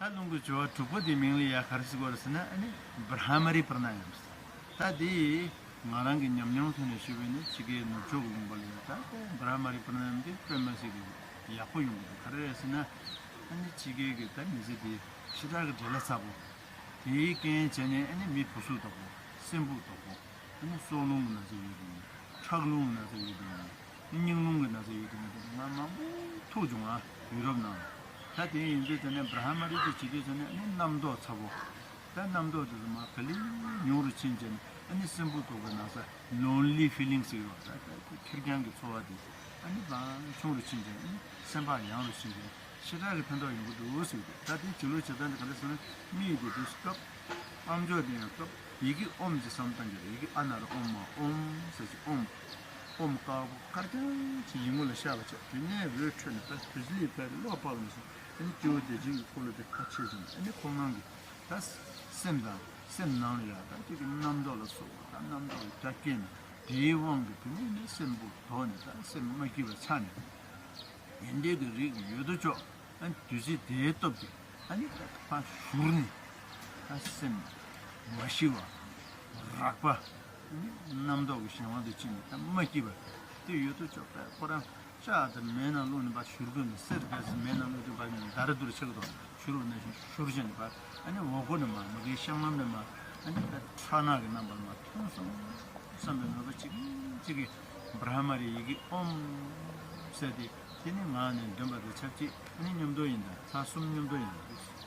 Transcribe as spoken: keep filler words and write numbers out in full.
ད་རླུང་གི་སྦྱོར་བ་དྲུག་པོ་དེའི་མིང་ལ་ཡ་ག་རེ་ཟེར་གྱི་ཡོད་རེད་ཟེར་ན། ཨ་ནི་བྷྲ་མ་རི་པྲ་ན་ཡམ་ཟེར། ད་དེ་ང་རང་གི་ཉམས་མྱོང་ཐོག་ནས་ཞུས་པ་ཡིན་ན། ཕྱི་རྒྱལ་ནུབ་ཕྱོགས་ཀྱི་ལུང་པ་ལ་ཡ་ད་ལྟ་བྷྲ་མ་རི་པྲ་ན་ཡམ་དེ་དཔེ་མ་སྲིད་ཀྱི་ཡག་པོ་ཡོང་གི་འདུག་ག་རེ་རེད་ཟེར་ན། ཨ་ནི་ཕྱི་རྒྱལ་གྱི་ད་མི་ཚེ་དེ་ཞེ་དྲག་གི་བྲེལ་བ་ཚ་པོ། དེའི་རྐྱེན་བྱས་ནས་ཨ་ནི་མི་བུ་གཟུགས་དོག་པོ། སེམས་ཕུགས་དོག་པོ། ཨ་ནི་སྲོག་རླུང་གི་ན་ཚ་ཡོད་དེ་ཡིན། ཁྲག་རླུང་གི་ན་ཚ་ཡོད་དེ་ཡིན། སྙིང་རླུང་གི་ན་ཚ་ཡོད་དེ་ཡིན། ང་མང་པོ་ཐུག་བྱུང་ང་ཡུ་རོབ་ནང་། ད་དེ་ཡིན་དུས་དེ་ནས་བྷྲ་མ་རི་དེ་བྱེད་དུས་ཚོ་ནས་ཨ་ནི་རྣམ་རྟོག་ཚ་པོ། ད་རྣམ་རྟོག་དེ་ཚོ་མར་ག་ལེར་ཉུང་རུ་ཕྱིན་བྱས་ནས། ཨ་ནི་སེམས་ཕུགས་དོག་པོའི་ན་ཚ། ལོན་ལི་ཕི་ལིང་ཟེར་བ། ད་ད་ཁེར་རྐྱང་གི་ཚོར་བ་དེ་ཨ་ནི་མར་ཆུང་རུ་ཕྱིན་བྱས། ཨ་ནི་སེམས་པ་ཡང་རུ་ཕྱིན་བྱས། ཞེ་དྲག་གི་ཕན་ཐོགས་ཡོང་གི་འདུག་ཟེར་གྱི་འདུག་ད་དེ་བྱེད་ལུགས་བྱེད་སྟངས་དེ་ག་རེ་ཟེར་ན། མིག་དེ་དུས་སྐབས། ཨམ་ཅོག་དེ་ཡང་སྐབས། ཡི་གེ་ཨོམ་གྱི་བསམ་སྟངས་ཀྱི། ཡི་གེ་ཨ་ན་རོ་ཨོམ་མ་ཨོམ་ཟེར་གྱི་ཨོམ། ཨོམ་དཀར་པོ་དཀར་རྐྱང་ཅིག་ཡིད་ངོ་ལ་ཤར་བ་བྱས། དེ་ནས་འོད་འཕྲོས་ནས་ད་བུ་ལི་ཕར་གློ་བབས་ནས་སོང་། ཨ་ནི་སྤྱི་བོ་བདེ་ཆེན་གྱི་འཁོར་ལོ་དེ་ཕར་ཕྱེ་བྱུང་། ཨ་ནི་ཁོང་རྣམས་ཀྱི་ད་སེམས་དང་སེམས་ནང་ལ་ཡ་ད་ཅིག་གི་རྣམ་རྟོག་ལ་སོགས་པ་ད་རྣམ་རྟོག་གི་སྒྲ་སྐྱེས་ནས། དེའི་དབང་གིས་དེ་ནས་ནི་སེམས་པོ་དོག་ནས་ད་སེམས་མ་སྐྱིད་པ་ཆགས་ནས། ཡོན་ཏན་གྱི་རིགས་ཡོད་དོ་ཅོག་ཨ་ནི་བདུད་རྩི་དེའི་སྟོབས་ཀྱིས་ཨ་ནི་ད་ཕར་བཞུར་ནས། ད་སེམས་མ་ཞི་བ། རགས་པ། ཨ་ནི་རྣམ་རྟོག་གི་གཞན་དབང་དུ་ཕྱིན་ནས་ད་མ་སྐྱིད་པ་དེ་ཡོད་དོ་ཅོག་ད་ཁོ་རང་ལྕགས་དེ་མེ་ནང་བླུགས་ནས་ཕར་བཞུར་དགོས་ནས། གསེར་དེ་མེ་ནང་བླུགས་དུས་ཕར་འདར་འདུར་ཆགས་ཀྱི་འདུག་བཞུར་བ་ནང་བཞིན་བཞུར་བྱས་ནས་ཕར། ཨ་ནི་འོག་སྒོ་ནས་མར་མ་གིའི་བཤང་ལམ་ནས་མར། ཨ་ནི་ད་ཁྲག་ནག་གི་རྣམ་པར་མར་ཐོན་སོང་བསམ་པའི་མོས་པ་གཅིག་གཅིག་གིས་བྷྲ་མ་རི་ཡི་གེ་ཨོམ་ཟེར་ཏེ། དེ་ནི་ངག་ནས་འདོན་པ་དང་ཆབས་ཅིག་ཨ་ནི་མཉམ་དུ་ཡིན་ད། ཚར་གསུམ་མཉམ་དུ་ཡིན་ད།